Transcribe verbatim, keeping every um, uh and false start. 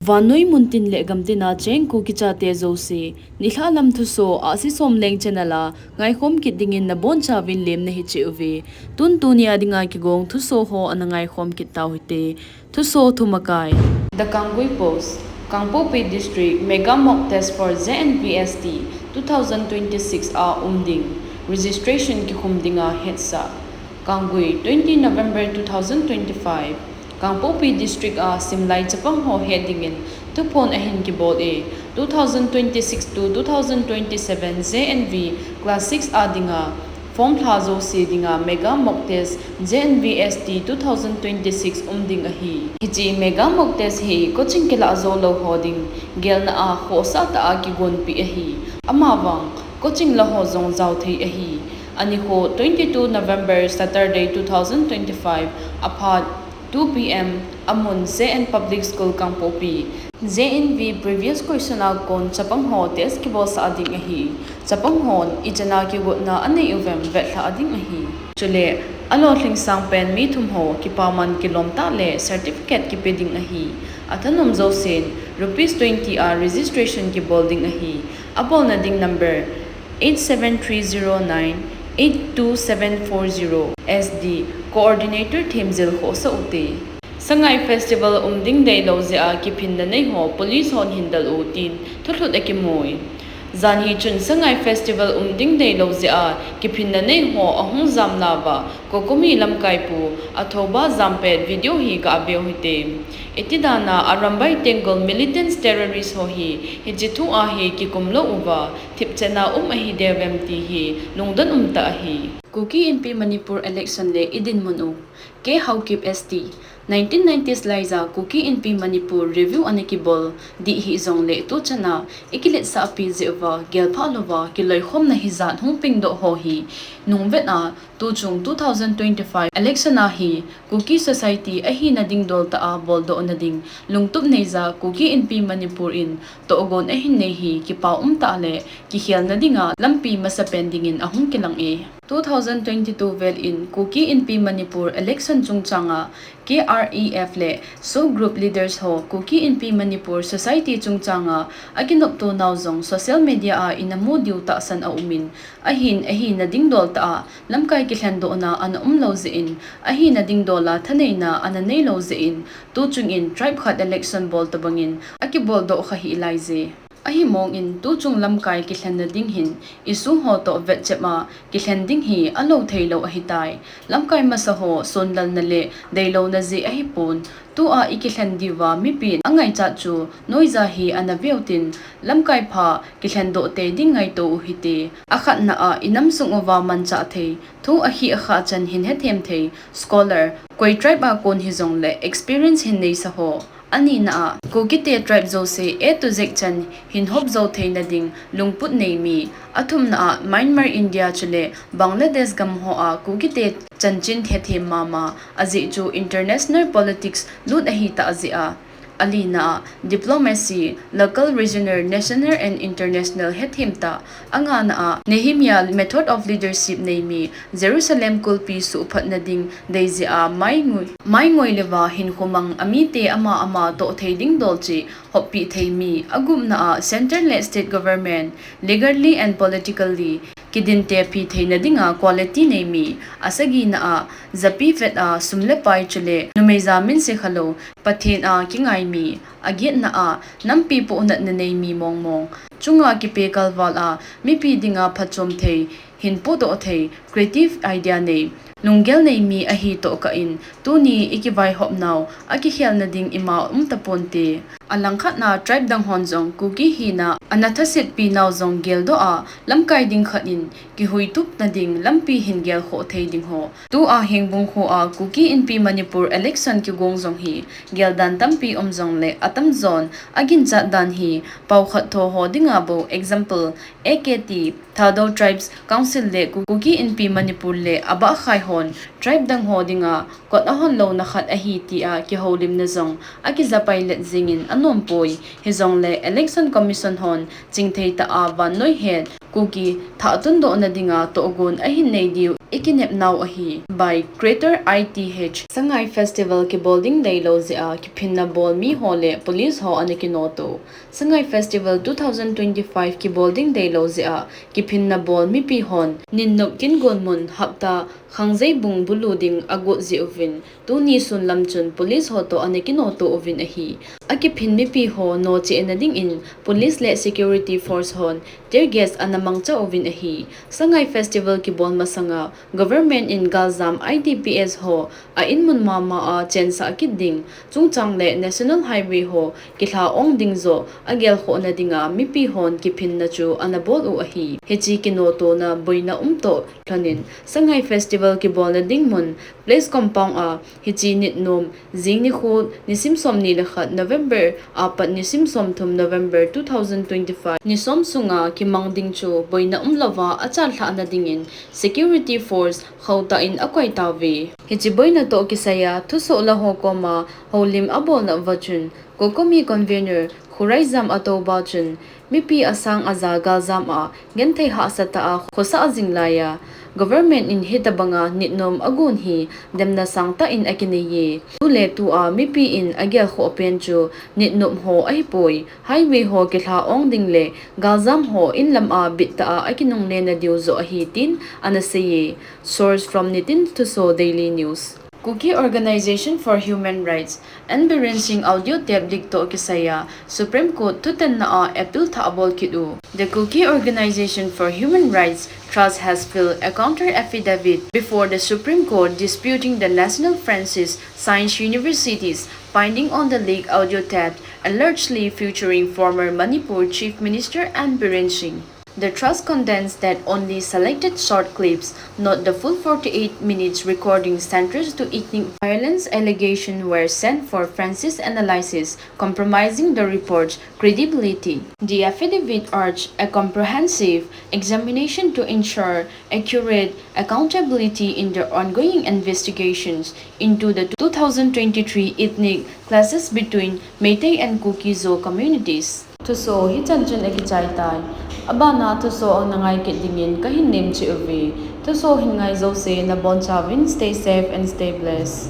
Vannoi muntin le gamtina cheng Kuki chate jouse, nilhah lam thuso, Ahsi Somleng channel a ngaikhom kit dingin nabonchauvin lemna hiche uve. Tun tunia dinga kigong thuso ho ana ngaikhom kit tau hite. Thuso thumakai. The Kangui Post, Kangpokpi District, Mega Mock Test for J N V S T two thousand twenty-six a um ding, registration kikhum dinga hetsah. Kangui, twenty November two thousand twenty-five, Kangpokpi District a simlai chapang ho het dingin thuphon ahin kibol e, two thousand twenty-six to two thousand twenty-seven J N V Class six a dinga form lha jouse dinga Mega Mock Test J N V S T two thousand twenty-six um ding ahi. Hiche Mega Mock Test hi coaching kilah jou lou ho ding gelna a khohsah tah a kigonpi ahi. Amavang coaching la ho jong jao thei ahi. Anikho twenty-two November Saturday two thousand twenty-five aphat two P M amun J N Public School Kangpokpi. J N V previous question a kon chapang ho test kibolsah ding ahi. Chapang hon ichan a kigotna anei uvem vetlhah ding ahi. Chule alolhing sangpen mi thum ho kipaman kilom tah le certificate kipe ding ahi. Athanom jousen rupees twenty a registration kibol ding ahi. Abolna ding number eight seven three zero nine eight two seven four zero. S D, Coordinator Themjil khohsah ute. Sangai Festival um ding deilou jeh a kiphinna nei ho police hon hin del u tin thulhut akimui. Jan hi chun Sangai Festival um ding deilou jeh a kiphinna nei ho ahung jam nauva, COCOMI lamkai pu Athoba Jampet video hi gaveu hite. Iti dana Arambai Tenggol militants terrorist ho hi hiche thu a hi kikum lou uva, thipchetna um ahi deuvem ti hi lungdon umtah ahi. Kuki Inpi Manipur election le idinmun u. K Haokip S T, nineteen nineties laija Kuki Inpi Manipur review ana kibol dih hih jongle tuchan a ikiletsahpi jeh uva gelphah louva kiloikhomna hijat hung pengdoh ho hi nungvet a tuchung two thousand twenty-five election a hi Kuki society ahina ding dol tah a boldohna ding lungtup neija Kuki Inpi Manipur in tohgon ahin nei hi kipa umtah le kikhelna dinga lampi masapen dingin ahung kilang e. Two thousand twenty-two vel in Kuki Inpi Manipur election chungchanga K R E F le SoO group leaders ho Kuki Inpi Manipur society chungchanga akinopto nau jong social media a inamu diu tahsan aumin, ahin ahina ding dol tah a lamkai kilhendohna ana umlou jeh in, ahina ding dol a thaneina ana neilou jeh in, tuchung in tribe khat election bol tobangin akiboldoh kha hih laije. Ahimong in tuchung lamkai kilhenna ding hin issue ho toh vetchep a kilhen ding hi alou theilou ahitai. Lamkai masa ho sonlalna le deilouna jeh ahipon, tua ikilhen diuva mipin angaichat chu noija hi ana veu tin, lamkai pha kilhendoh tei ding ngaito u hite. Akhatna a inam sung uva manchah thei, thu ahi akha chan hin hethem thei, scholar, koi tribe a kon hijongle experience hin neisa ho. Anina a, Kukite tribe jouse A to Z chan hin hop jou theina ding lungput nei mi. Athumna a, Myanmar, India chule Bangladesh gam ho a Kukite chanchin hethem mama, ajeh chu international politics lut ahitah jeh a. Alina a, diplomacy, local, regional, national and international hethem tah. Angana a, Nehemiah method of leadership nei mi, Jerusalem kulpi suhphatna ding dei jeh a mai ngoi, mai ngoi le va hinkho mang amite ama ama toh thei ding dol cheh hoppi thei mi. Agupna a, centre le state government, legally and politically kidintepi theina dinga quality nei mi. Asagina a, japi vet a, sum le pai chule numei ja min se khalou, Pathen a kingai mi. Agetna a, nampi pohnatna nei mi mongmong. Chunga kipe kalval a, mipi dinga phachom thei, hin pohdoh thei, creative idea nei, lunggel nei mi ahi toh kah in, tuni ikivaihop nau akikhelna ding ima umtaponte. Alangkhat na tribe dang hon jong Kuki hina ana thasetpi nau jong geldoh a, lamkai ding khat in kihuitupna ding lampi hin gelkhoh thei ding ho. Tua Hengbung kho a Kuki Inpi Manipur election kigong jong hi geldan tampi um jongle atamjon aginchat dan hi paokhat tho ho dinga bou, example, A K T, Thadou Tribes Council le Ku-, Kuki Inpi Manipur le abahkhai hon tribe dang ho dinga kot ahon louna khat ahi tia kihoulimna jong akijapai let jingin anompoi. Hijongle Election Commission hon chingthei tah a vannoi het Kuki thah tundohna dinga tohgon ahin nei diu i kinepnau ahi. By Creator I T H. Sangai Festival kibol ding deilou jeh a kiphinna bol miho le police ho ana kinoto. Sangai Festival two thousand twenty-five kibol ding deilou jeh a kiphinna bol mipi hon Ninnop Kingon mun hapta Khangjeibung bulu ding agot jeh uvin, tuni sun lam chun police ho toh ana kinoto uvin ahi. Akiphin mipi ho nochehna dingin police le security force hon tear gas ana mangcha uvin ahi. Sangai Festival kibol masanga government in galjam I D P S ho a in mun mama a chensah kit ding, chungchang le National Highway ho kilha ong ding joh agelkhohna dinga mipi hon kiphinna chu ana bol u ahi. Hiche kinotona boina um toh lhonin Sangai Festival kibolna ding mun Place Compound a hiche nit nom jing nikho nisim somni le khat November apat nisim somthum November two thousand twenty-five ni som sunga kimang ding chu boina umlouva achalhahna dingin security force khauhtah in akoi tauve. Hiche boina toh kisaiya thusoh la ho koma houlim abolna uva chun COCOMI convener Khuraijam Atouba chun mipi asang aja galjam a genthei hahsa tah a khosah jing laiya government in hitobanga nitnom agon hi demna sangtah in akineiye. Tuletua mipi in agelkhoh pen chu nitnom ho ahipoi, highway ho kilha ong ding le galjam ho inlam a bittah a akinunglena diu joh ahi tin ana seiye. Source from Nitin Thuso Daily News. Kuki Organisation for Human Rights, N Biren Singh audio tape leak toh kisaiya Supreme Court thutanna a appeal thah abol kit u. The Kuki Organisation for Human Rights Trust has filed a counter affidavit before the Supreme Court disputing the National Francis Science University's finding on the leaked audio tape allegedly featuring former Manipur Chief Minister N Biren Singh. The trust contends that only selected short clips, not the full forty-eight minutes recording central to ethnic violence allegation, were sent for Francis analysis, compromising the report's credibility. The affidavit urged a comprehensive examination to ensure accurate accountability in the ongoing investigations into the two thousand twenty-three ethnic clashes between Meitei and Kuki-Zo communities. Thuso hichan chun akichai tai. Abana thuso ana ngai kit dingin kahin nemcheh uve. Thuso hin ngai jouse nabonchauvin stay safe and stay blessed.